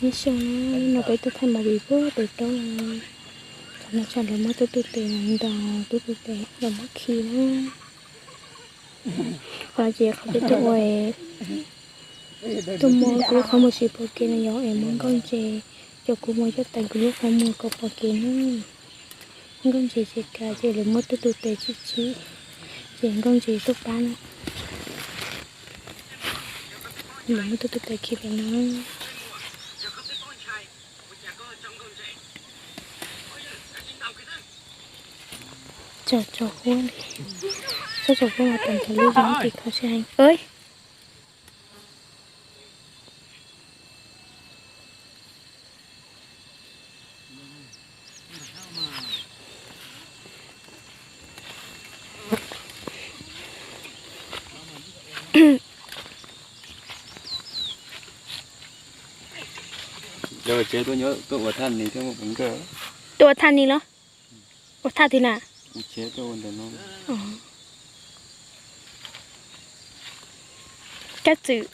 Nyob zoo na, no peb tuaj thaij movie puag pem roob. Qhov no tsam lawv muab tub tub tes ntaus, tub tub tes lawv muab khi na. Qhov no ces qhov peb tuaj ua, tuaj muab kuv lub qhov muag tsis pom kev no yog es muab nkauj ntses, coj kuv muag coj teem kuv lub qhov muag kom pom kev na. Nkauj ntses tsis kam ces lawv muab tub tub tes tsis tsim, ces nkauj ntses tuaj pab na. Lawv muab tub tub tes khi pem no. Tso tso huab li, tso tso huab mas tau ntawm lub zog tim kho sib heev. Tuaj ua thaj ni los? Ua thaj twg na? Kab txwm.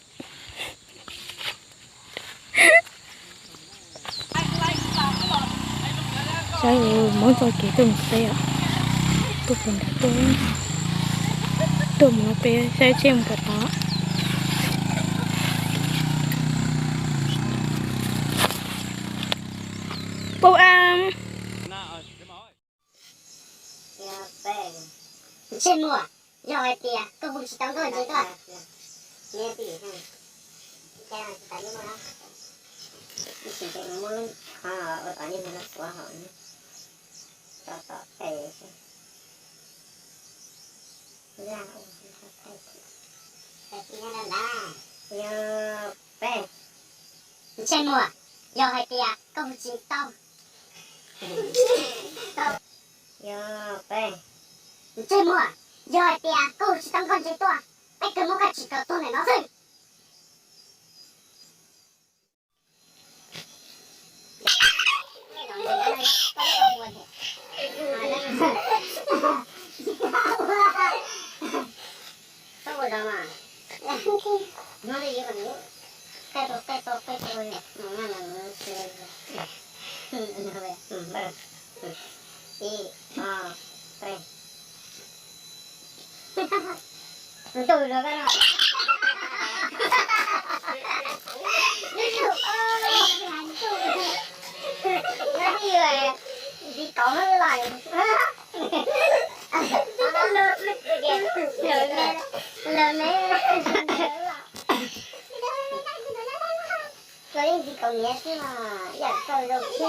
Saib, Hmoob txoj kev tuaj mus teb os. Tuaj pem nrad tuaj, tuaj mus no peb saib tsiaj mus puas tau. Pub am. Ntsej muag, yog hais tias koj hu tsis tau nkauj ntses tuaj, ntsej muag, yog hais tias koj hu tsis tau, yog, ntsej muag, yog hais tias koj hu tsis tau nkauj ntses tuaj, peb kawg muab koj tsim rau tuag ntawm no xwb. Koj ib ntxiv kaus hniav xwb mas yam kawg zoo thiab.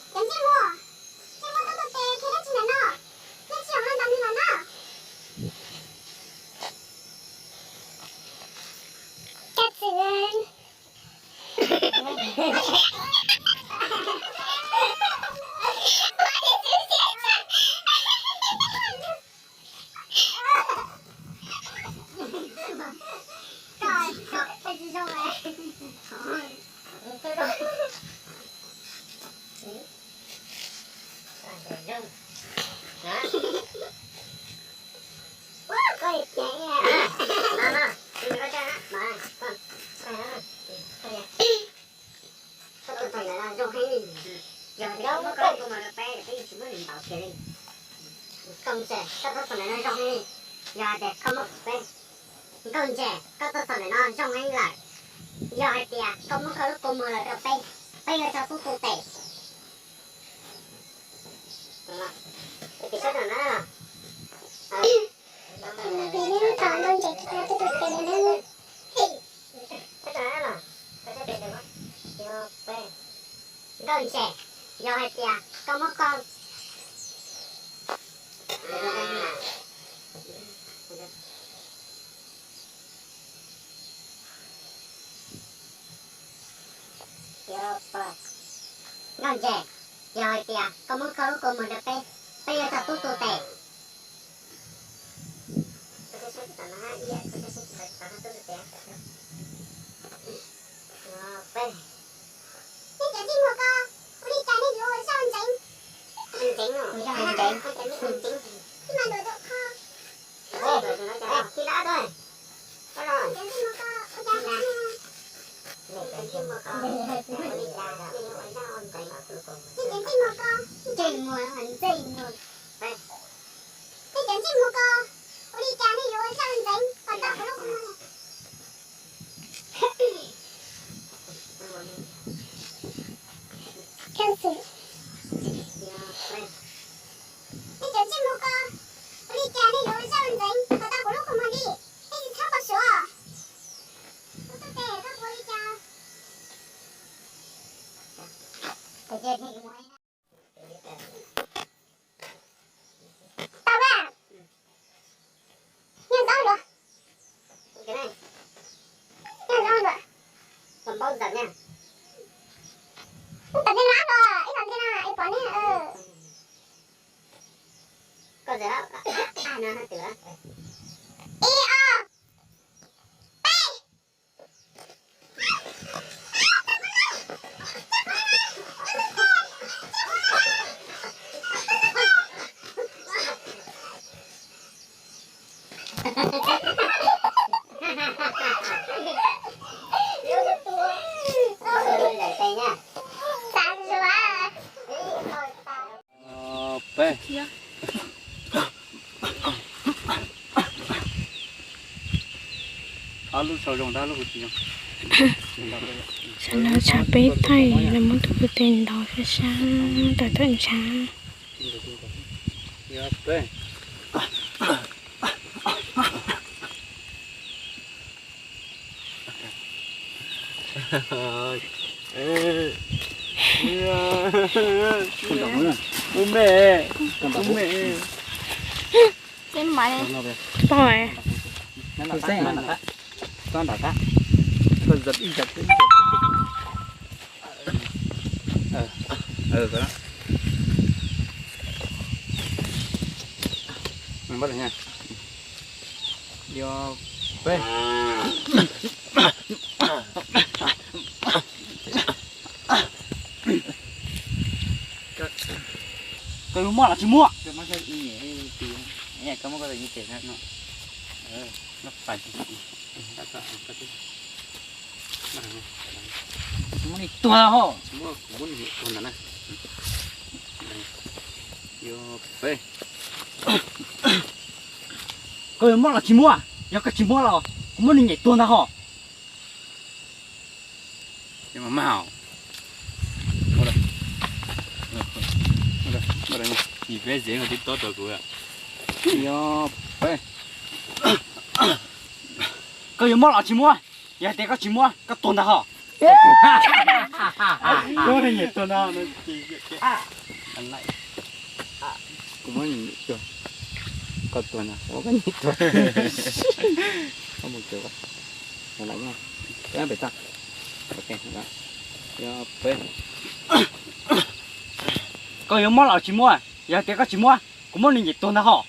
Cov ntsej muag, ntsej muag tuaj tes khiav dab tsi ntawm no? Neb tsis yog hlo ntawm no los na. Kab txwm. Koj tuaj txog ntawm no zoo heev li. Yog tias koj muab koj lub kua muag rau peb, peb yeej tsis muab nws ntaus kiag li. Nkauj ntses, koj tuaj txog ntawm no zoo heev li. Yog tias koj muab peb, nkauj ntses, koj tuaj txog ntawm no zoo heev lawm. Yog hais tias koj muab koj lub kua muag los rau peb, peb yuav tso tub tu tes. Nkauj ntses, yog hais tias koj muab koj Nkauj ntses, yog hais tias koj muab koj lub kua muag rau peb, peb yuav tso Tub tu tes. Nej cov ntsej muag ko, ua li cas nej yuav ua zaj ua ntxeev? Ua ntxeev, ua ntxeev. Ib mas ntuas rau kho. Ib mas ntuas rau kho. Nej cov ntsej muag ko, ua cas, nej cov ntsej muag ko, nej cov ntsej muag ko, ntsej muag, ntsej muag. Nej cov ntsej muag ko, ua li cas nej yuav ua zaj ua ntxeev kom tau kuv lub qhov muag li? Nej cov ntsej muag ko, ua li cas nej yuav ua zaj ua ntxeev kom tau kuv lub qhov muag li? Nej tsis txhob pom suav. Kuv tub tes koj ua li cas? Tau a. Nyob zoo luag. Nyob zoo luag. Ib tom ntej no, ib tom ntej no es pom nej. Ib, ob, peb. Peb. Ob lub sau zoo tab lub kuv tsis zoo. Sawv daws tshav peb thaij, lawv muab tus pub tes ntaus sab sab tawm tawm ntshav. Ua me, ua me. Poj. Yog peb. Koj yuav muab los tsis muab? Muab li tuag ho. Koj yuav muab los tsis muab? Yog koj tsis muab los kuv muab nws nyem tuag ntag ho. Tsis peb zev no tib tob rau kuv. Koj yuav muab los tsis muab? Yog hais tias koj tsis muab, koj tuag ntag ho. Kuv muab nyem tuag no. Kuv muab nyem tuag. Koj tuag ntag, ua koj nyem tuag. Koj mus kawg, lawm nyob pem toj. Koj yuav muab los tsis muab? Yog hais tias koj tsis muab, kuv muab nws nyem tuag ntag ho.